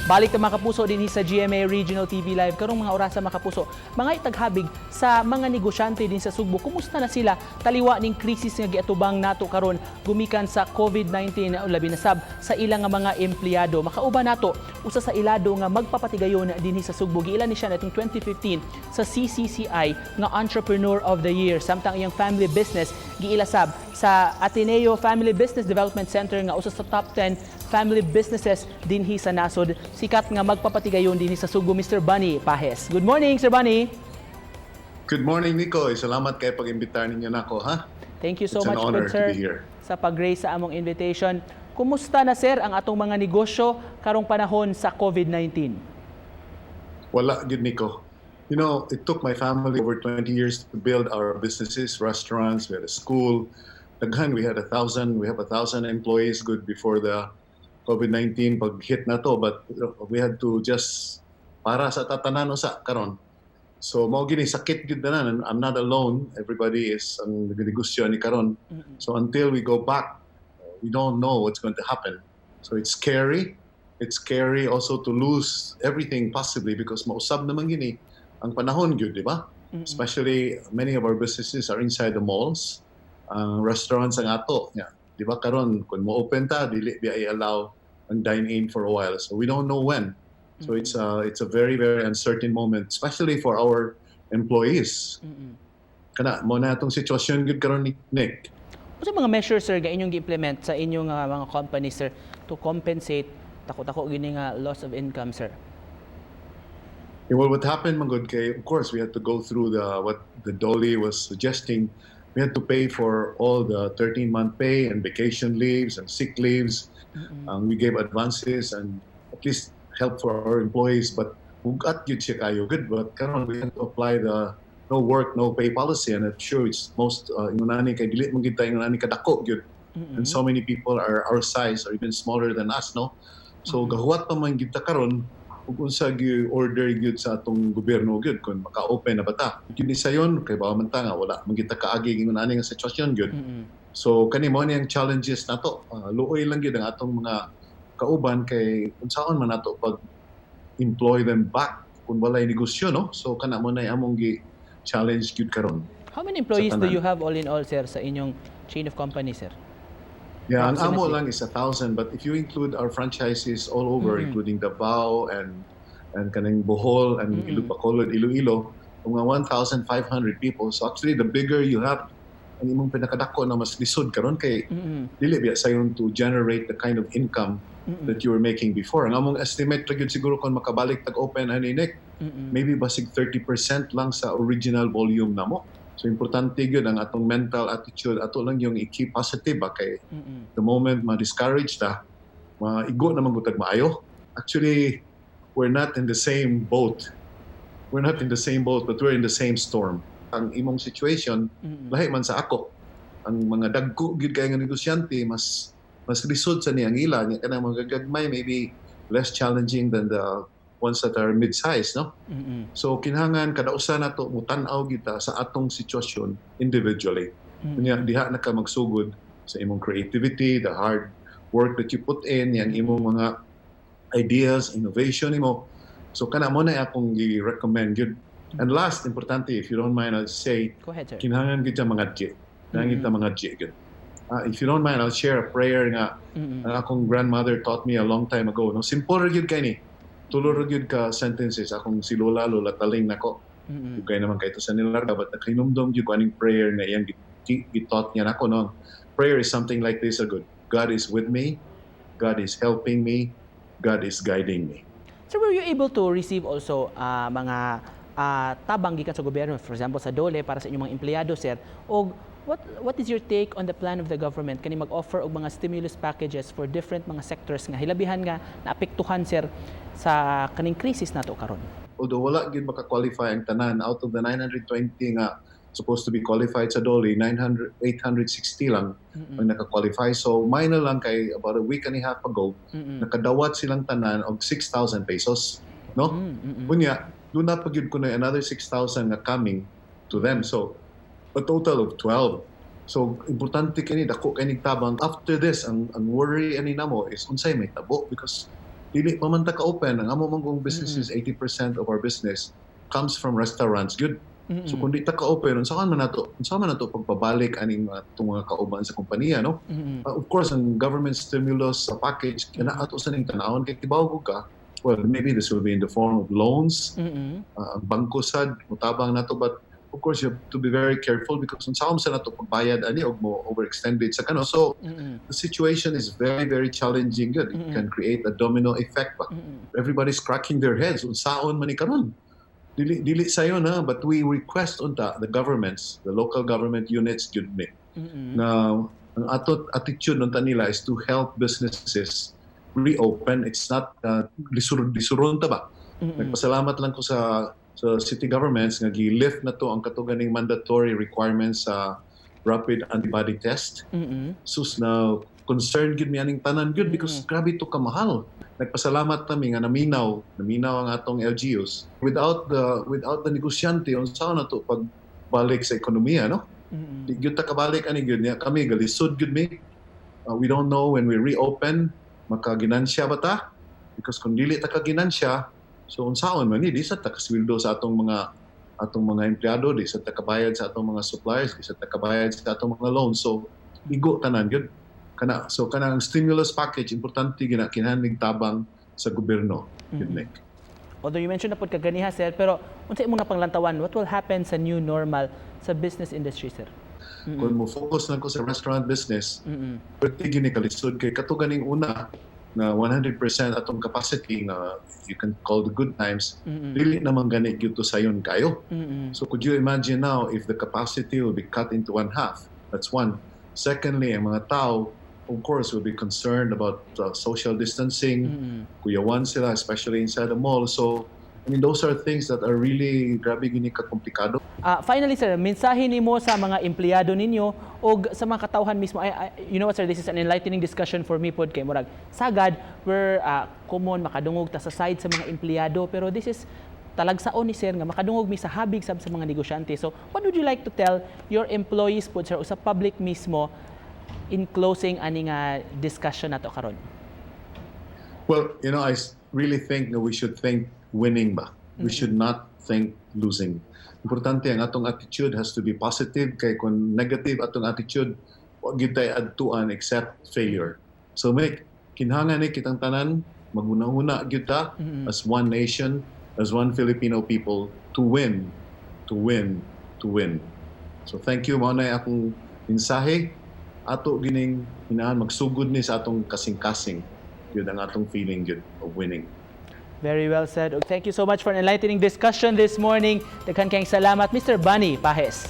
Balik ta, mga kapuso, dinhi sa GMA Regional TV Live. Karong mga orasa, mga kapuso, mga itaghabig sa mga negosyante din sa Sugbo. Kumusta na sila taliwa ning krisis nga giatubang nato karon gumikan sa COVID-19, labi na sab sa ilang nga mga empleyado? Makauban nato usa sa ilado nga magpapatigayon dinhi sa Sugbo. Giila ni siya natong 2015 sa CCCI nga Entrepreneur of the Year. Samtang iyang family business giila sab sa Ateneo Family Business Development Center nga usa sa top 10 family businesses dinhi sa nasod. Sikat nga magpapatigayon dinhi sa Sugbo, Mr. Bunny Pajes. Good morning, Sir Bunny. Good morning, Nico. Salamat kay pag-imbitar ninyo nako, ha? Thank you so It's an much honor pud, sir, to be here. Sa pag-grace sa among invitation. Kumusta na, sir, ang atong mga negosyo karong panahon sa COVID-19? Wala gyud, Nico. It took my family over 20 years to build our businesses, restaurants, we had a school. Daghan, we have 1,000 employees gud before the COVID-19 pag-hit na to, but we had to just para sa tatanan usa karon. So mao gini sakit gyud tanan, and I'm not alone. Everybody is ang negosyo ni karon. So until we go back, we don't know what's going to happen. So it's scary. It's scary also to lose everything possibly because mausab naman gini ang panahon gyud, di ba? Especially many of our businesses are inside the malls. Ang restaurants ang ato. Yeah. Di ba karon kung mo open ta, dili biya i-allow ang dine-in for a while. So we don't know when. So it's a very, very uncertain moment, especially for our employees. Kana mao na atong sitwasyon gyud karon ni Nick. Unsa mga measures, sir, nga inyong gi-implement sa inyong mga company, sir, to compensate dako-dako gini nga loss of income, sir? Yeah, well, what happened, man gud, kay, of course, we had to go through the what the DOLE was suggesting. We had to pay for all the 13-month pay and vacation leaves and sick leaves. We gave advances and at least help for our employees. But hugat gyud siya kayo gud. But karon we had to apply the no work, no pay policy. And I'm sure it's most ingon ani kay dili man gyud ta ingon ani kadako gyud. And so many people are our size or even smaller than us, no? So gahuwat pa man gyud ta karon ug unsa gi order gyud sa atong gobyerno gyud kung maka-open na ba ta. Kini sayon kay bawa man ta nga wala man gyud ta kaagi ingon ani nga sitwasyon gyud. So kani mao ni ang challenges nato. Luoy lang gyud ang atong mga kauban kay unsaon man nato pag employ them back kung walay negosyo, no? So kana mao na among gi challenge gyud karon. How many employees do tanan. You have all in all, sir, sa inyong chain of company, sir? Yeah, ang amo Approximately. Lang is 1,000, but if you include our franchises all over, including Davao and kaning Bohol and Bacolod, Iloilo, mga 1,500 people. So actually, the bigger you have, ang imong pinakadako na mas lisod karon kay dili biya sayon to generate the kind of income that you were making before. Ang among estimate ra gyud siguro kung makabalik tag open ani, Nick, maybe basig 30% lang sa original volume namo. So importante gyud ang atong mental attitude, ato lang yung i-keep positive ba kay the moment ma-discourage ta, maigo naman gud tag maayo. Actually, we're not in the same boat. We're not in the same boat, but we're in the same storm. Ang imong situation, lahi man sa ako. Ang mga dagko gyud kay nga negosyante, mas lisod sa niyang ila nya kanang mga gagmay maybe less challenging than the ones that are mid-size, no? So kinahanglan kada usa nato mutan-aw kita sa atong sitwasyon individually. Unya diha na ka magsugod sa imong creativity, the hard work that you put in, yang imong mga ideas, innovation nimo. So kana mao na akong gi-recommend gyud. And last, importante, if you don't mind, I'll say, Go ahead, sir. Kinahanglan gyud ta mangadyi. Kinahanglan ta mangadyi gyud. If you don't mind, I'll share a prayer nga ang akong grandmother taught me a long time ago. No, simple ra gyud kay ni. Tulo ra gyud ka sentences akong si Lola, Lola Taling nako. Dugay naman kay to sa nilarga, but nakahinumdom gyud ko aning prayer nga iyang gi-taught niya nako, no. Prayer is something like this, a good. God is with me, God is helping me, God is guiding me. Sir, were you able to receive also mga tabang gikan sa gobyerno, for example sa DOLE para sa inyong mga empleyado, sir? Og what is your take on the plan of the government kani mag-offer og mga stimulus packages for different mga sectors nga hilabihan nga naapektuhan, sir, sa kaning crisis nato karon? Although wala gyud maka-qualify ang tanan, out of the 920 nga supposed to be qualified sa DOLE, 900 860 lang ang naka-qualify. So minor lang kay about a week and a half ago, nakadawat silang tanan og 6,000 pesos, no? Unya, duna pa gyud kuno another 6,000 nga coming to them. So a total of 12. So importante kini, dako kay nig tabang. After this, ang worry ani namo is unsay mahitabo because Dili pa man ta ka-open. Ang amo man gud business is 80% of our business comes from restaurants. Good. So kung di ta ka-open, unsa man nato pagpabalik aning atong mga kauban sa kompanya, no? Of course, ang government stimulus sa package kana ato sa ning tanawon kay kibaw ko ka. Well, maybe this will be in the form of loans. Ang bangko sad mutabang nato, but of course you have to be very careful because unsa man sa nato pagbayad ani og mo overextended sa kano. So the situation is very, very challenging gud. It can create a domino effect ba. Everybody's cracking their heads, unsaon man ni karon? Dili dili sayo na, but we request unta the governments, the local government units gyud ni na ang ato attitude unta nila is to help businesses reopen. It's not lisur lisuron ta ba. Nagpasalamat lang ko sa city governments nga gi-lift na to ang kato ganing mandatory requirements sa rapid antibody test. Sus, na concerned gyud mi aning tanan gyud because grabe to kamahal. Nagpasalamat kami nga naminaw, naminaw ang atong LGUs. Without the negosyante, unsa na to pagbalik sa ekonomiya, no? Di gyud ta kabalik ani gyud niya kami, galisod gyud mi. We don't know when we reopen, makaginansya ba ta? Because kung dili ta kaginansya, so unsaon man ni, di sa ta kasweldo sa atong mga empleyado, di sa ta kabayad sa atong mga suppliers, di sa ta kabayad sa atong mga loans. So igo tanan gyud. Kana so kanang stimulus package, importante gina kinahanglan tabang sa gobyerno. Gyud, Nick. Although you mentioned na pod kaganiha, sir, pero unsa imong napanglantawan, what will happen sa new normal sa business industry, sir? Kung mo focus lang ko sa restaurant business, pwede gini kalisod kay kato ganing una na 100% atong capacity nga you can call the good times, dili naman gani gyud to sayon kayo. So could you imagine now if the capacity will be cut into one half? That's one. Secondly, ang mga tao, of course, will be concerned about social distancing. Kuyawan sila, especially inside the mall. So, I mean, those are things that are really grabe gini ka komplikado. Finally, sir, mensahe nimo sa mga empleyado ninyo o sa mga katawhan mismo. You know what, sir, this is an enlightening discussion for me pod kay murag sagad we're common makadungog ta sa side sa mga empleyado, pero this is talagsaon ni sir nga makadungog mi sa habig sab sa mga negosyante. So, what would you like to tell your employees pod, sir, o sa public mismo in closing ani nga discussion nato karon? Well, I really think that we should think winning ba. We should not think losing. Importante ang atong attitude has to be positive kay kung negative atong attitude, wa gyud tay adtuan except failure. So make kinahanglan ni kitang tanan maghuna-huna gyud ta as one nation, as one Filipino people to win, to win, to win. So thank you, mao na akong mensahe. Ato gining hinaan magsugod ni sa atong kasing-kasing. Yun ang atong feeling gyud of winning. Very well said. Thank you so much for an enlightening discussion this morning. Daghan kayong salamat, Mr. Bunny Pajes.